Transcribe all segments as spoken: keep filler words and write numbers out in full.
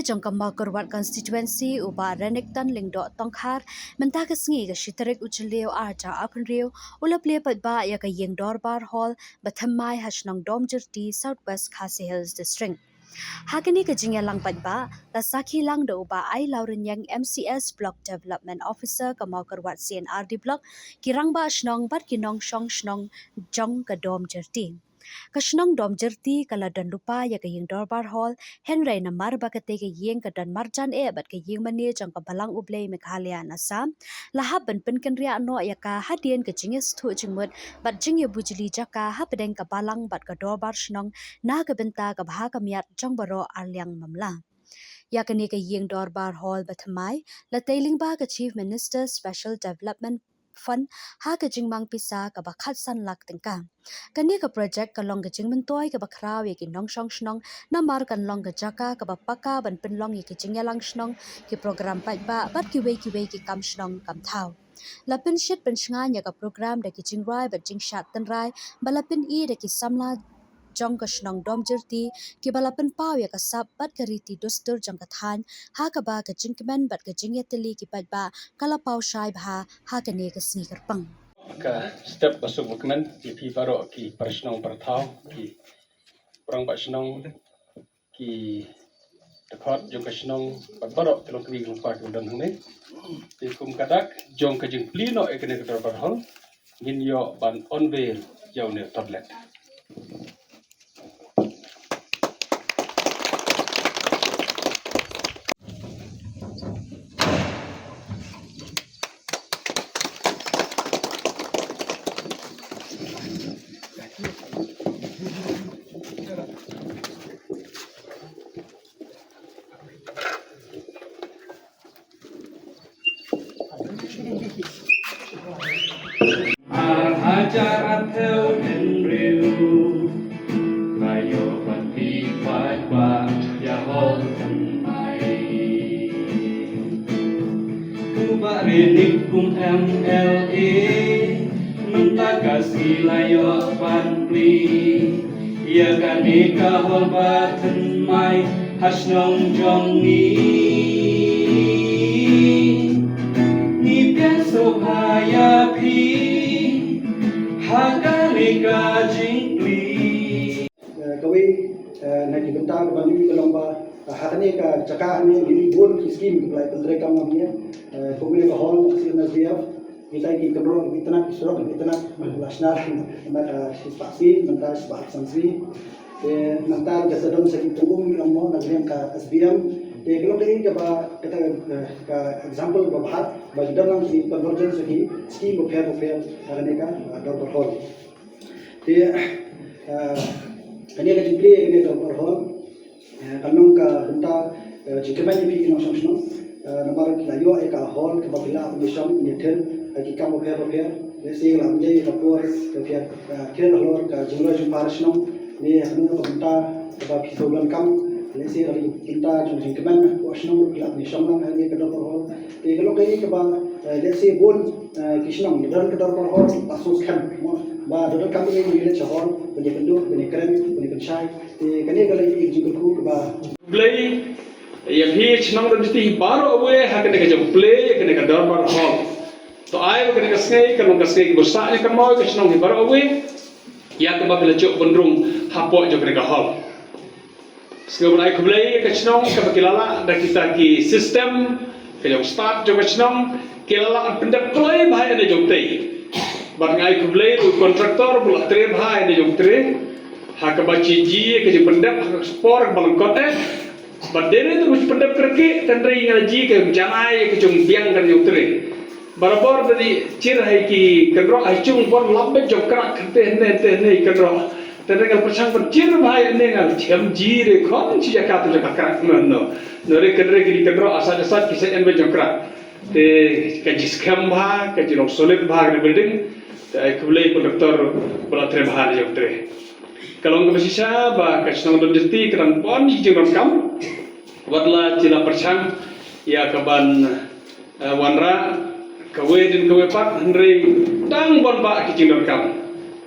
jong ka Mawkyrwat constituency, u Bah Renikton Lyngdoh Tongkhar, mynta ka sngi ka shi tarik u Jylliew ar hajar arphew hynriew, u la plie paidbah ïa ka ïing dorbar hall ba thymmai ha shnong Domjyrti, South West Khasi Hills District. Ha kane ka jingïalang paidbah, la sakhi lang da u Bah Ailawrynïeng, M C S Block Development Officer ka Mawkyrwat C and R D Block, ki rangbah shnong bad ki nongshong shnong jong ka Domjyrti. Ka shnong Domjyrti ka la don lypa ïa ka ïing dorbar hall, hynrei namar ba katei ka ïing ka don marjan eh bad ka ïing mane jong ka Balang U Blei Meghalaya and Assam, la hap ban pynkynriah noh ïa ka hadien ka jingïasngewthuh jingmut bad jingïabujli jaka hapdeng ka balang bad ka dorbar shnong na ka bynta ka bha ka miat jong baroh arliang mamla. Ïa kane ka ïing dorbar hall ba thymmai, la tei lyngba ka Chief Minister Special Development Fund ha ka jingmang pisa kaba khatsan lak tyngka. Kane ka projek ka long ka jingmyntoi kaba khraw ïa ki nongshong shnong, namar kan long ka jaka kaba paka ban pynlong ïa ki jingïalang shnong, ki program paidbah bad kiwei kiwei ki kam shnong kam thaw. La pynshit pynshngaiñ ïa ka program da ki jingrwai bad jingshad tynrai ba la pyni da ki samla jong ka shnong Domjyrti, kiba la pynpaw ïa ka sap bad ka riti dustur jong ka thaiñ, ha kaba ka jingkmen bad ka jingïatylli ki paidbah ka la paw shai bha ha kane ka sngi kyrpang. Ka step ba suk ba kmen ïa phi baroh ki para shnong para thaw, ki rangbah shnong, ki dkhot jong ka shnong bad baroh ki longkmie ki longpa kiba don hangne. Te kum ka dak jong ka jingplie noh ïa kane ka dorbar hall, ngin ïoh ban unveil ïa une u tablet. Ar hajar arphew hynriew, la ïoh ban plie paidbah ïa hall thymmai. U Bah Renik kum M L A, mynta ka sngi la ïoh ban plie ïa kane ka hall ba thymmai ha shnong jong ngi. Ngi pdiang sngewbha ïa phi ha kane ka jingplie. Eh, kawei, eh, na ki bynta kaba ngi ka long ba, eh, ha kane ka jaka hangne ngi bun ki skim kiba la pyntreikam hangne, eh, kawei ka hall ka C M S D F, kita ki kynroh ki tnat, ki surok ki tnat, la shna na ka shispah sngi, mynta shispah san sngi. Te mynta ka sadong sa ki pung um ki long mo na ka liang ka S B M. Te ka long ka kaba, kata, eh, ka example ba bha ba ki don lang ki convergence ki skim bapher bapher ha kane ka, eh, dorbar hall. Te, eh, kane ka jingplie kane ka dorbar hall, eh, kan long ka bynta, eh, jingkmen ïa phi ki nongshong shnong, eh, namar la ïoh ïa ka hall kaba phi lah ban ïashong ban ïathir, eh, ki kam bapher bapher. Lehse la ym dei ka por ka phi, eh, thir halor ka jingroi jingpar shnong ne ha kano ka bynta kaba phi sngewdonkam. Lehse la ka bynta jong jingkmen ka shnong phi lah ban ïashong lang ha kane ka dorbar hall. Te ka long kaei kaba, eh, lehse bun, eh, ki shnong, da don ka dorbar hall, ba sngewskhem, mo, ba da don kam ka village hall, ban ïakynduh, ban ïakren, ban ïapynshai. Te kane ka long ka jingkyrkhu kaba. Khublei ïa phi shnong Domjyrti baroh kawei ha kane ka jingplie ïa kane ka dorbar hall. To ai ba kane ka sngi ka long ka sngi kaba sah ïa ka mo ïa ka shnong hi baroh kawei. Ïa kaba phi la ïoh ban rung hapoh jong kane ka hall. Sngewbha ban ai khublei ïa ka shnong kaba ki la lah da kita ki system ka jong stad jong ka shnong, ki la lah pyndep kloi bha ïa kane jong tei. Bad nga ai khublei ruh ïa u kontraktor ba la trei bha ïa kane jong trei. Ha kaba chi ji ïa ka jong pyndep ha ka por kaba lyngkot eh. Bad dei ruh ba chi pyndep kyrkieh, tang dei nga la ji ka jong janai ïa ka jong biang ka jong trei. Barabor da dei chir ha ki kynroh ha chung bor lap beit jong krak, te ne te ne kynroh. Te ne ngal pyrshang ban chir bha ïa ne ngal chem ji re khon chi jaka tu jaka krak no no. No re kynre ki kynroh asat asat ki sa em beit jong krak. Te ka ji skhem bha, ka ji long solid bha ka building. Te ai khublei kontraktor ba la trei bha ne jong trei. Ka long kaba shisha ba ka shnong Domjyrti ka dang bun ki jingdonkam. Wat la chi la pyrshang ïa ka ban, eh, wanrah kawei din kawei pat hynrei dang bun bah ki jingdonkam.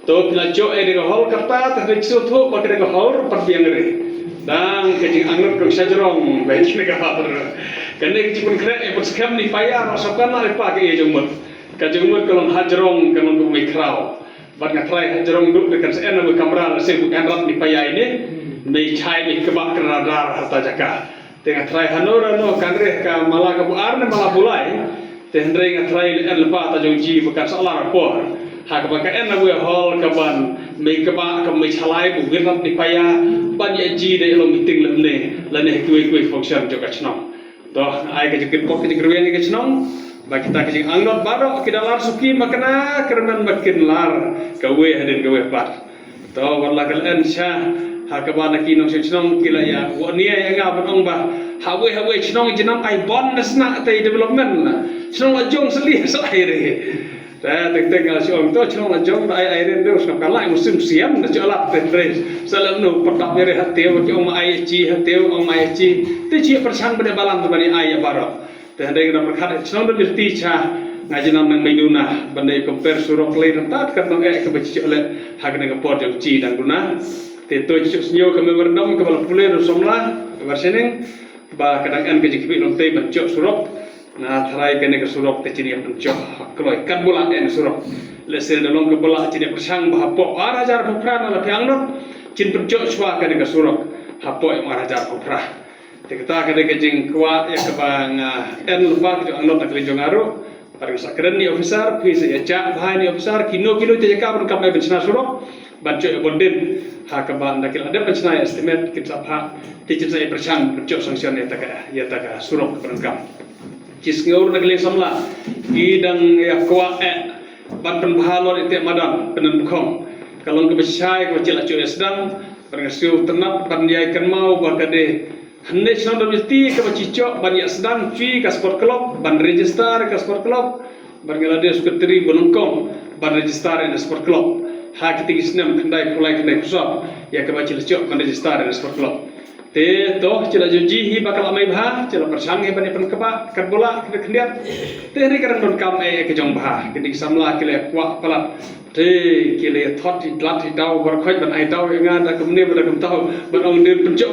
To phi la ïoh ïa ka hall kata te hynrei shu thuh ba ka hall pat biang re. Dang ka jingangnud ka shajrong ba ïa kane ka har. Kane ka jingpynkhreh ïa pynskhem ne paya ruh sngewbha la ïa pa ka ïa jong mut. Ka jong mut ka long hajrong ka long ka mei khraw. Bad nga trai hajrong duk da kan sa en na kamra la sing bukan rat ne paya ine. Mei chai mei kaba kena dar hata jaka. Te nga trai hano rano kan reh ka mala ka buar ne mala bulai. Te hynrei nga trai le en lepa ta jong ji ba kan sa lar por. Ha kaba ka en na wei hol ka ban mei kaba ka mei chalai bu win rat ne paya ban ïa ji da ïa long meeting lem ne lane ha kiwei kiwei function jong ka chnong. To ai ka jingkit pok ka jingkyrwiang ka chnong ba kita ka jingangnud baroh ki da lar suki ma kena kyrmen ma kin lar kawei hadien kawei pat. To wat la ka la en sha ha kaba na ki nongshong chnong ki la ïa wa nia ïa nga ban ong ba hawei hawei chnong jinam ai bon na sna tai development na chnong la jong sli sa ai re. Ta teng teng nga shu ong to chnong la jong da ai ai re de sngap ka lai musim siam da cholat te re. Sa la nu patap ïa re ha te wa ki ong ma ai chi ha te ong ma ai chi te chi pyrshang ba de balang ba ni ai ïa baroh. Te hynrei nga da pyrkhat chnong da birti cha nga jinam nang mei duna ban dei compare surok lei ranta ka nong eh ka ba chi le ha ka nang ka por jong chi dang duna. Te to chi sñiew ka memorandum ka ba la pule ru somla ka ba seneng ba ka dang en ka jingkbit long tei ban chok surok. Na tharai ka ne ka surok te chi ne ban chok ha kloi kan bula en surok. Le se da long ka bula chi ne pyrshang ba hapoh ar hajar phra na la phi angnud chin pynchok chwa ka ne ka surok hapoh em ar hajar phra. Te kata ka dei ka jingkwah ïa kaba nga en lypa ka jong angnud na ka liang jong nga ruh. Bad nga sa kren ni officer, phi sa ïa chah bha ni officer, kino kino te ïa ka ban kam ai ban chna surok, ban choi ïa bondin. Ha kaba nda ki la dep ban chna ïa estimate kin sa pha, te chin sa ïa pyrshang ban choi sanction ïa ta ka ïa ta ka surok ban kam. Chi sngew na ka liang samla, ki dang ïa kwah eh ban pynbha lor ïa te madan pynbkhong. Ka long kaba shai kaba chi la choi ïa sdang, ban nga siew tnat ban ïa kynmaw ba ka dei Hynne shnong da mesti kaba chi chok ban ïa sdang chui ka sport club ban register ka sport club ban nga la dei secretary ba nyngkong ban register ïa sport club. Ha ki teng snem khyndai phew lai khyndai phew saw ïa kaba chi la chok ban register ïa sport club. Te to chi la ju ji hi ba ka la mei bha chi la pyrshang hi ban ïa pynkaba kat bola ki khyndiat. Te ri ka dang don kam eh ka jong bha ki ding samla ki la kwah palat. Te ki la thot i dlat i daw bar khoj ban ai daw ïa nga da kumne ba da kum taw ban ong dei pynchok